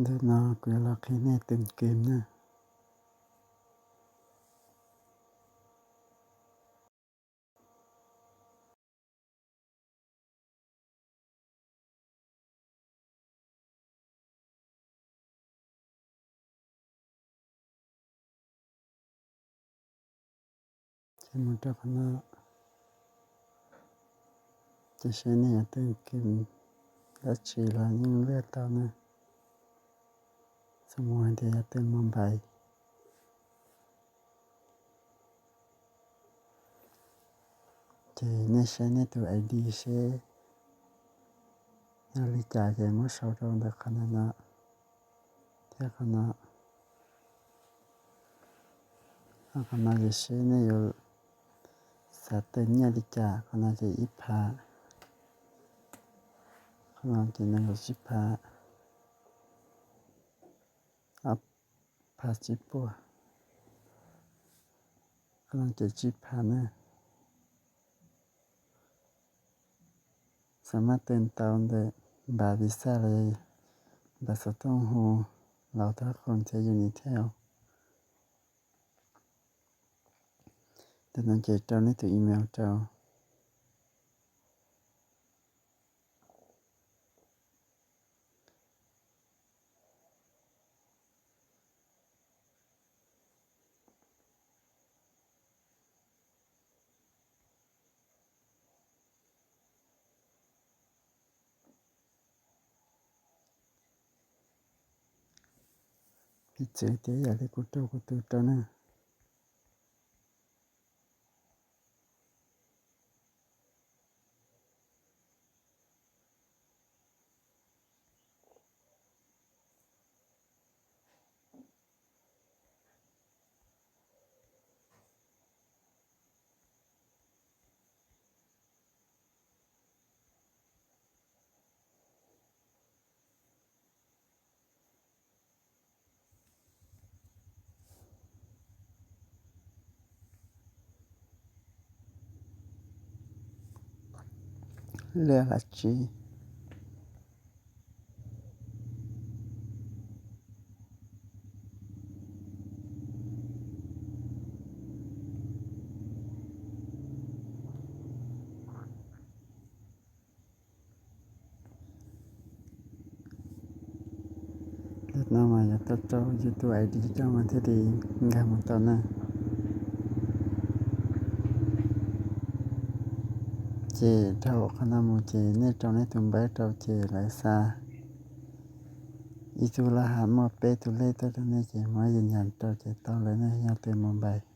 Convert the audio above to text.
Ntawm no kuv yuav los qhia nej teem kim na. Ces mus rau qhov no, ces seb nej yuav teem kim dab tsi los yeej luaj tau na. Xws mus hais tias yuav teem mobile, ces nej saib nej tus I D seb yog li cas ces muab sau rau ntawm qhov no no, thiab qhov no. Qhov no ces seb nej yuav xav teem nyiaj li cas, qhov no ces ib phav, qhov no ces nees nkaum tsib phav, ob phav tsib puas, qhov no ces tsib phav na. Xav maj teem tau ntawm npav Visa los yog npav xov tooj hu los thab khoom thiab Unitel. Ntawm no ces rau nej tus email rau. Piv txwv tias yam li kuv rau kuv tus rau na. Lwm dab tsi. Ntawm no mas yuav tau rau yus tus I D coj mas thiaj li nkag mus tau na. Ces dhau qhov no mus ces nej rau nej tus npawb rau ces lawv xa ib tug laj has muaj peb tus lej tuaj rau nej ces muab yus nyas rau ces tau lawm ne, yog tes mos npais.